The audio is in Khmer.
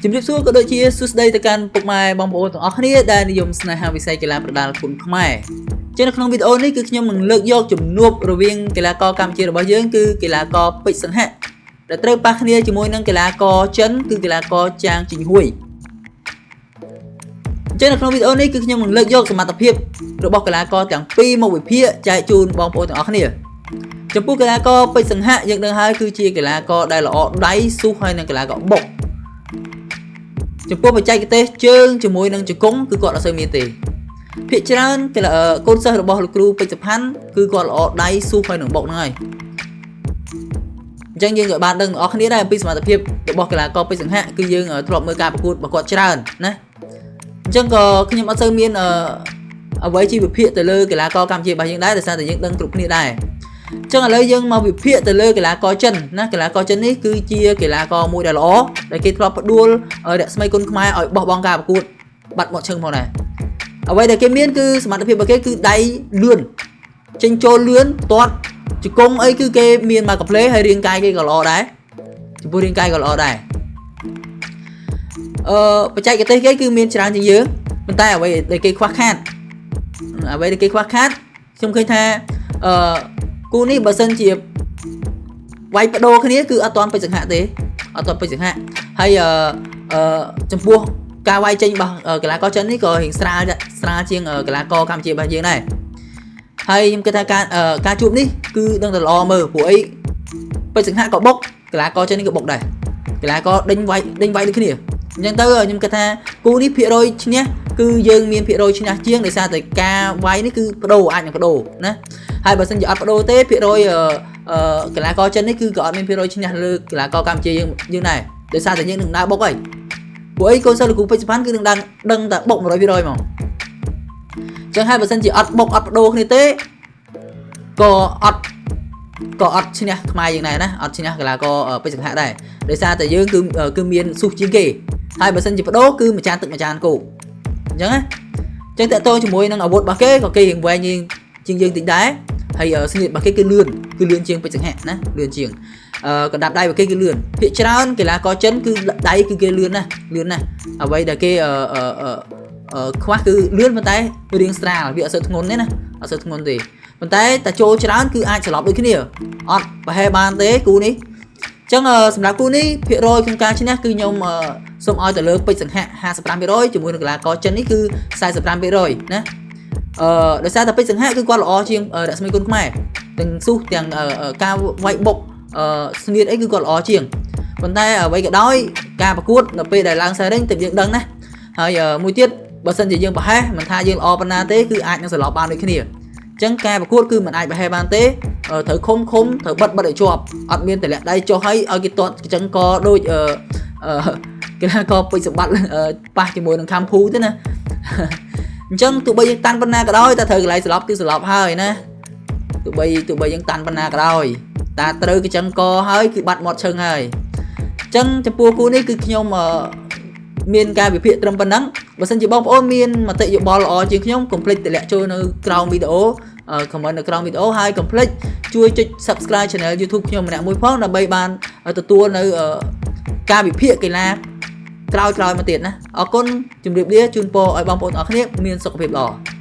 ជំរាបសួរក៏ដូចជាសួស្តីទៅកាន់ពុកម៉ែបងប្អូនទាំងអស់គ្នាដែលនិយមស្នេហាវិស័យកីឡាប្រដាល់គុនខ្មែរ។ចឹងនៅក្នុងវីដេអូនេះគឺខ្ញុំនឹងលើកយកជំនួបរវាងកីឡាករកម្ពុជារបស់យើងគឺកីឡាករពេជ្រសង្ហៈដែលត្រូវប៉ះគ្នាជាមួយនឹងកីឡាករចិនគឺកីឡាករចាងជីងហួយអញ្ចឹងនៅក្នុងវីដេអូនេះគឺខ្ញុំនឹងលើកយកសមត្ថភាពរបស់កីឡាករទាំងពីរមកវិភាគចែកជូនបងប្អូនទាំងអស់គ្នាចំពោះកីឡាករពេជ្រសង្ហៈយើងដឹងហើយគឺជាកីឡាករដែលល្អដៃស៊ូហើយនិងកីឡាករបុកចំពោះបច្ចេកទេសជើងជាមួយនឹងជង្គង់គឺគាត់អត់សូវមានទេភាគច្រើនកីឡាកូនសិស្សរបស់លោកគ្រូពេជ្រសុផាន់គឺគាត់ល្អដៃស៊ូហើយនឹងបុកហ្នឹងហើយអញ្ចឹងយើងក៏បានដឹងទាំងអស់គ្នាដែរអំពីសមត្ថភាពរបស់កីឡាករពេជ្រសង្ហៈគឺយើងធ្លាប់មើលការប្រកួតរបស់គាត់ច្រើនណាអញ្ចឹងក៏ខ្ញុំអត់សូវមានអ្វីជាវិភាគទៅលើកីឡាករកម្ពុជារបស់យើងដែរដោយសារតែយើងដឹងគ្រប់គ្នាដែរអញ្ចឹងឥឡូវយើងមកវិភាគទៅលើកីឡាករចិនណាកីឡាករចិននេះគឺជាកីឡាករមួយដែលល្អដែលគេធ្លាប់ផ្ដួលរស្មីគុនខ្មែរឲ្យបោះបង់ការប្រកួតបាត់មាត់ឈឹងផងដែរអ្វីដែលគេមានគឺសមត្ថភាពរបស់គេគឺដៃលឿនចេញចូលលឿនទាត់ជង្គង់អីគឺគេមានមកកាផ្លេហើយរាងកាយគេក៏ល្អដែរចំពោះរាងកាយក៏ល្អដែរបច្ចេកទេសគេគឺមានច្រើនជាងយើងប៉ុន្តែអ្វីដែលគេខ្វះខាតអ្វីដែលគេខ្វះខាតខ្ញុំឃើញថាអឺគូនេះបើសិនជាវាយបដូរគ្នាគឺអត់ទាន់ពេជ្រសង្ហៈទេអត់ទាន់ពេជ្រសង្ហៈហើយអឺចំពោះការវាយចេញរបស់កីឡាករចិននេះក៏រៀងស្រាលស្រាលជាងកីឡាករកម្ពុជារបស់យើងដែរហើយខ្ញុំគិតថាការជួបនេះគឺដឹងតែល្អមើលព្រោះអីពេជ្រសង្ហៈក៏បុកកីឡាករចិននេះក៏បុកដែរកីឡាករដេញវាយដេញវាយដូចគ្នាអញ្ចឹងទៅខ្ញុំគិតថាគូនេះភាគរយឈ្នះគឺយើងមានភាគរយឈ្នះជាងដោយសារតែការវាយនេះគឺបដូរអាចនឹងបដូរណាហើយបើសិនជាអត់បដូរទេភាគរយអឺកីឡាករចិននេះគឺក៏អត់មានភាគរយឈ្នះលើកីឡាករកម្ពុជាយើងយើងដែរដោយសារតែយើងនឹងដើរបុកហើយព្រោះអីកូនសិស្សលោកគ្រូពេជ្រសុផាន់គឺនឹងដឹងដឹងតែបុក100%ហ្មងអញ្ចឹងហើយបើសិនជាអត់បុកអត់បដូរគ្នាទេក៏អត់ក៏អត់ឈ្នះខ្មែរយើងដែរណាអត់ឈ្នះកីឡាករពេជ្រសង្ហៈដែរដោយសារតែយើងគឺគឺមានស៊ុះជាងគេហើយបើសិនជាបដូរគឺមួយចានទឹកមួយចានគោកអញ្ចឹងណាអញ្ចឹងតើតើជាមួយនឹងអាវុធរបស់គេក៏គេរៀងវែងជាងជាងយើងតិចដែរហើយស្នៀតរបស់គេគឺលឿនគឺលឿនជាងពេជ្រសង្ហៈណាលឿនជាងកណ្ដាប់ដៃរបស់គេគឺលឿនភាគច្រើនកីឡាករចិនគឺដៃគឺគេលឿនណាស់លឿនណាស់អ្វីដែលគេអឺអឺខ្វះគឺលឿនប៉ុន្តែរៀងស្រាលវាអត់សូវធ្ងន់ទេណាអត់សូវធ្ងន់ទេប៉ុន្តែតែចូលច្រើនគឺអាចស្លាប់ដូចគ្នាអត់ប្រហែលបានទេគូនេះអញ្ចឹងសម្រាប់គូនេះភាគរយក្នុងការឈ្នះគឺខ្ញុំសូមឲ្យទៅលើពេជ្រសង្ហៈ55%ជាមួយនឹងកីឡាករចិននេះគឺ45%ណាដោយសារតែពេជ្រសង្ហៈគឺគាត់ល្អជាងរស្មីគុនខ្មែរទាំងស៊ុះទាំងការវាយបុកស្នៀតអីគឺគាត់ល្អជាងប៉ុន្តែអ្វីក៏ដោយការប្រកួតនៅពេលដែលឡើងខ្សែរ៉េងទើបយើងដឹងណាហើយមួយទៀតបើសិនជាយើងប្រហែសមិនថាយើងល្អប៉ុណ្ណាទេគឺអាចនឹងសន្លប់បានដូចគ្នាអញ្ចឹងការប្រកួតគឺមិនអាចប្រហែសបានទេត្រូវឃុំឃុំត្រូវបិទបិទឲ្យជាប់អត់មានតម្លាក់ដៃចុះឲ្យឲ្យគេទាត់កញ្ចឹងកដូចអឺកីឡាករពេជ្រសម្បត្តិប៉ះជាមួយនឹងខំភូទេណាអញ្ចឹងទោះបីយើងតាន់ប៉ុណ្ណាក៏ដោយតែត្រូវកន្លែងស្លាប់គឺស្លាប់ហើយណាទោះបីយើងតាន់ប៉ុណ្ណាក៏ដោយតាត្រូវកញ្ចឹងកហើយគឺបាត់មាត់ឈឹងហើយអញ្ចឹងចំពោះគូនេះគឺខ្ញុំមានការវិភាគត្រឹមប៉ុណ្ណឹងបើសិនជាបងប្អូនមានមតិយោបល់ល្អជាងខ្ញុំកុំភ្លេចទម្លាក់ចូលនៅក្រោមវីដេអូ comment នៅក្រោមវីដេអូហើយកុំភ្លេចជួយចុច Subscribe Channel YouTube ខ្ញុំម្នាក់មួយផងដើម្បីបានទទួលនៅការវិភាគកីឡាក្រោយៗមកទៀតណាអរគុណជម្រាបលាជូនពរឲ្យបងប្អូនទាំងអស់គ្នាមានសុខភាពល្អ។